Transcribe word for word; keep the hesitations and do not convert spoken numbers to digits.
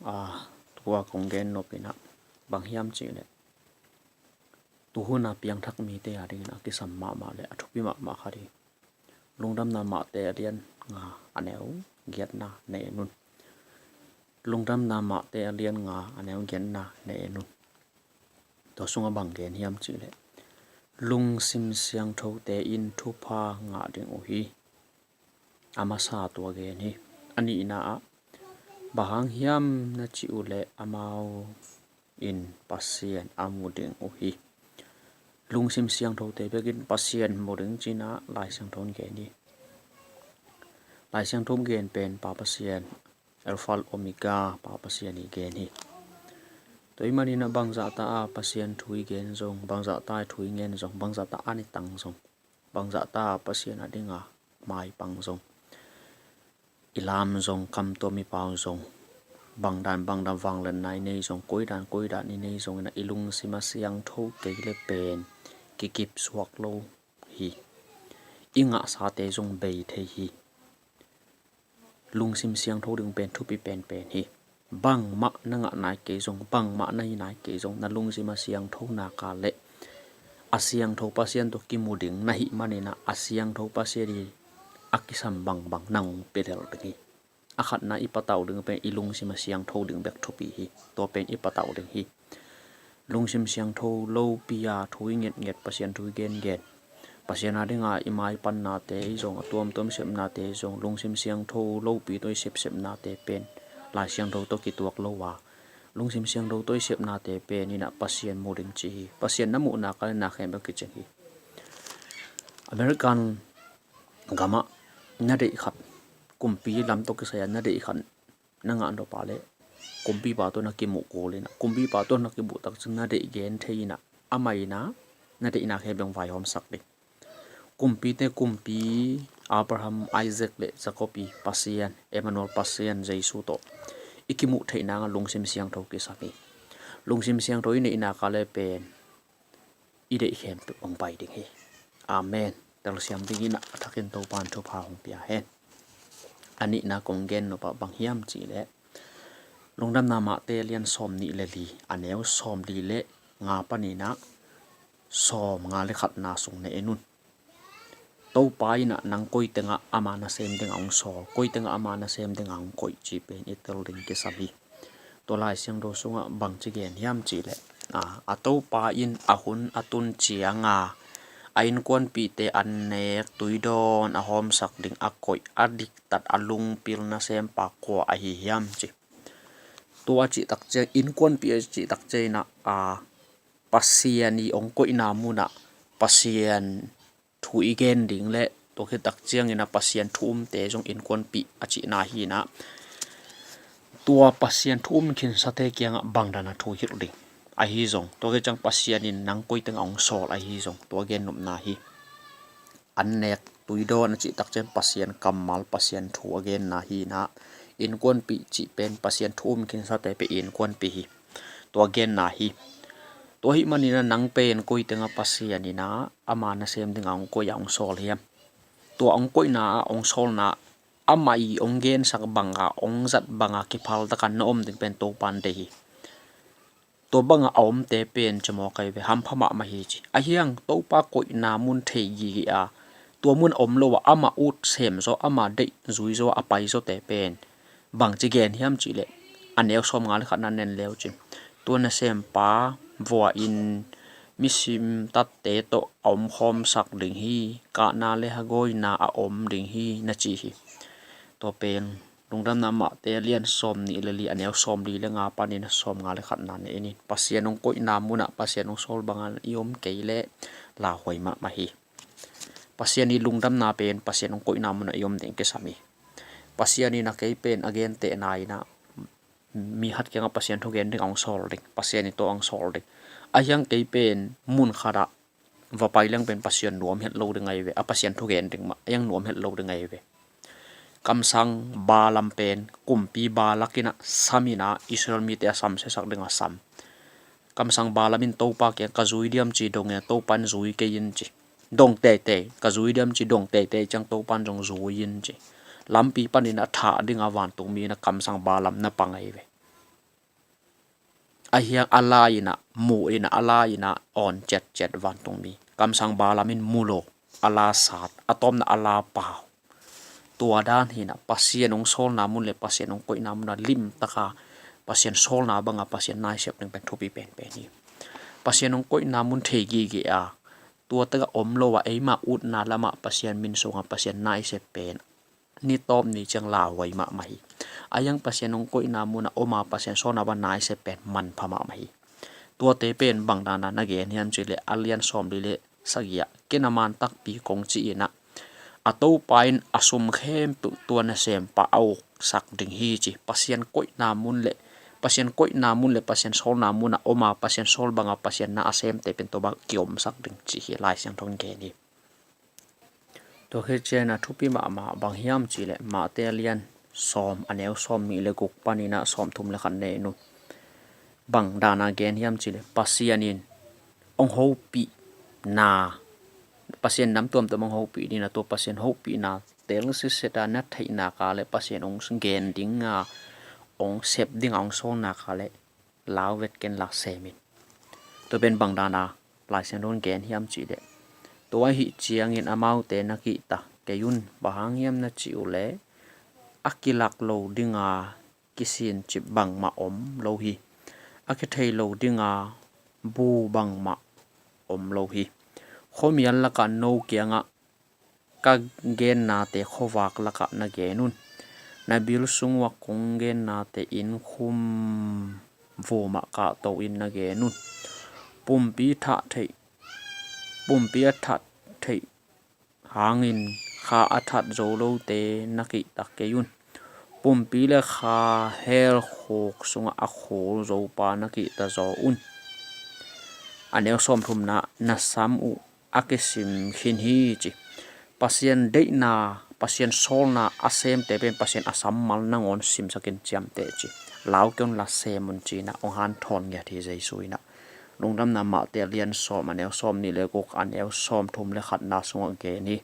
a, tua kong gen nop in ah bang hiam cih leh, tuhun a piangthak mite a dingin a kisam mahmah le a thupi mahmah khat hi. Lungdamna Mate a lian nga a neu giatna na en un. Lungdamna Mate a lian nga a neu giatna na en un. Tua sungah bang gen hiam cih leh, lungsim siangthote in thupha ngah ding uh hi. A masa tua gen hi. A nihna ah, bang hang hiam na cih uh leh amau in Pasian a mu ding uh hi. Lungsim siangthote bekin Pasian mu ding ci-in ah Lai Siangtho in gen hi. Lai Siangtho in gen pen Pa Pasian, Alpha Omega Pa Pasian i gen hi. Tua ahih manin ah bangzah ta a Pasian thu i gen zong, bangzah ta a thu i ngen zong, bangzah ta a i tang zong, bangzah ta a Pasian a dinga maipang zong, i lam zong, kamtuam i pau zong, bangdan bangdan vangliatna i nei zong, koidan koidan i nei zong in ah i lungsim a siangtho kei le pen kikip suak lo hi. I ngahsate zong bei thei hi. Lungsim siangtho ding pen thupi penpen hi. Bangmah na ngah nai kei zong, bangmah na hi nai kei zong, na lungsim a siangtho nak leh a siangtho Pasian tawh kimu ding na hih manin ah a siangtho Pasian i a kisam bangbang nang hong pia lel ding hi. A khatna i patauh ding pen i lungsim a siangtho ding bek thupi hi. Tua pen i patauh ding hi. Lungsim siangtho lopi a thu i ngetnget, Pasian thu i gengen, Pasian a dinga i maipannate i zong, a tuamtuam i sepnate i zong, lungsim siangtho lopi tawh i sepsepnate pen Lai Siangtho tawh kituak lo a, lungsim siangtho tawh i sepnate pen in ah Pasian mu ding ci hi. Pasian na muh nak leh na khempeuh kicing hi. American gamah na deih khat, kumpi lam tawh kisai a na deih khat na ngah nop a leh, kumpipa tawh na kimuh kul in ah, kumpipa tawh na kimuh takciang na deih gen thei in ah, amah in ah na deihna khempeuh hong vaihawmsak ding. Kumpite kumpi, Abraham, Isaac le Jacob i Pasian, Emmanuel Pasian Jesu tawh i kimuh theih nangah lungsim siangtho kisam hi. Lungsim siangtho i neih nak leh pen i deih khempeuh hong pai ding hi. Amen. Telsiam dingin ah a thakin Topa'n thupha hong pia hen. A nihna kong gen nop ah bang hiam cih leh, Lungdamna Mate a lian sawmnih le li, a neu sawmli le nga panin ah sawmnga le khatna sung na en un. Topa in ah nang koi tengah ama nasem dingah hong sawl, koi tengah ama nasem dingah hong koih cih pen i tel ding kisam hi. Tua Lai Siangtho sungah bangci gen hiam cih leh, a, a Topa in a hun a tun cianga a innkuanpihte an nek, tuidawn a hawmsak ding a koih, a diktat, a lungpil nasempa kua ahi hiam ci. Tua a cih takciang, innkuanpih a cih takciang in ah, a, Pasian i hong koihna munah Pasian thu i gen ding le tua khit takciangin ah Pasian thu umte zong innkuanpih a cihna hi in ah, tua Pasian thu um khinsate kiangah bangdan a thu hilh ding ahi zong, tua khit ciang Pasian in nang koi tengah hong sawl ahi zong, tua gen nopna hi. An nek, tuidawn a cih takciang Pasian kammal, Pasian thu a genna hi in ah, innkuanpih cih pen Pasian thu um khinsate pen innkuanpih hi. Tua genna hi. Tua ahih manin ah nang pen koi tengah Pasian in ah ama nasem dingah hong koih a hong sawl hiam? Tua hong koihna ah, hong sawlna ah, amah i hong gensak banga, hong zat banga kiphaltakin na om ding pen Topa'n deih hi. Tua banga a omte pen cimawh kei ve, hampha mahmah hi ci. Ahi hang Topa koihna mun thei gige a, tua mun a om lo a, amah ut sem zaw, amah deih zui zaw a pai zawte pen bangci gen hiam cih leh, a neu sawmnga le khatna en le uh cin. Tua nasempa vua in misim tatte tawh a omkhawmsak ding hi. Kahna le hagawina a om ding hi, na ci hi. Tua pen Lungdamna Mate a lian sawmnih le li, a neu sawmli le nga panin a sawmnga le khatna na en in. Pasian hong koihna munah Pasian hong sawl banga i om kei leh lauhuai mahmah hi. Pasian i lungdamna pen Pasian hong koihna munah i om ding kisam hi. Pasian in ah kei pen a gentehna in ah mi khat kiangah Pasian thugen dingah hong sawl ding, Pasian i tawh hong sawl ding. Ahi hang kei pen mun khatah va pai leng pen Pasian nuam het lo ding ahi ve, a Pasian thugen ding mah ahi hang nuam het lo ding ahi ve. Kamsang Balaam pen kumpi Balak in ah sam in ah Israel mite a samsiasak dingah sam. Kamsang Balaam in Topa kiang ka zui diam ci dong in ah Topa in zui kei in ci. Dong teitei, ka zui diam ci dong teitei ciang Topa in zong zui in ci. Lampi panin a thah dingah vantungmi in ah kamsang Balaam na pang ahi ve. a hiang a la inah, mu inah, a la inah awn ciatciat vantungmi. Kamsang Balaam in mu lo, a la sat, a tawpna a la pau. Tua dan hinah Pasian hong sawlna mun le Pasian hong koihna munah limtaka Pasian sawlna banga Pasian na i sep ding pen thupi penpen hi. Pasian hong koihna mun thei gige a, tua taka om lo a, eimah utna lamah Pasian min sunga Pasian na i sep pen ni tawp ni ciang lauhuai mahmah hi. A hiang Pasian hong koihna munah oma Pasian sawlna banga na i sep pen manpha mahmah hi. Tuate pen bang dana na gen hiam cihleh a lian sawmli le sagih ah, ken a man takpi kong ci inah, a Topa in a sum khempeuh tua nasempa a uksak ding hi ci. Pasian koihna mun le Pasian koihna mun le Pasian sawlna munah oma Pasian sawl banga Pasian na a semte pen tua bang kiomsak ding ci hi Lai Siangtho in gen hi. Tua khit ciangin a thupi mahmah bang hiam cihleh Mate a lian sawm, a neu sawmnih le guk paninah sawmthum le khat nei nu. Bang dana gen hiam cihleh Pasian in hong hopihna, Pasian nam tuamtuam hong hopih dina, tua Pasian hopihna tel siseta na theihnak a le Pasian hong gen dinga, hong sep dinga hong sawlnak a le lau vet ken la semin. Tua pen bang dana Lai Siangtho in gen hiam cihleh, tua ahih ciangin amaute na kihta kei un, bang hang hiam na cih uhleh a kilak lo dinga kisincip bangmah om lo hi. A kithei lo dinga bu bangmah om lo hi. Khuamial lakah no kiangah ka gennate khuavak lakah na gen un. Na bil sung uah kong gennate inn khum vumah kahto in na gen un. Pumpi thah theih, pumpi a that theih hangin kha a that zo lote na kihta kei un. Pumpi le kha hell khuk sungah a khul zopa na kihta zaw un. A neu sawmthumna, na sam uh a kisim khin hi ci. Pasian deihna, Pasian sawlna a semte pen Pasian a sam mal nangawn simsakin ciamteh ci. Lau kei un la sem un cinah hong hanthawn ngiat hi Jesu inah. Lungdamna Mate a lian sawm, a neu sawmnih le guk, a neu sawmthum le khatna sungah gen hi.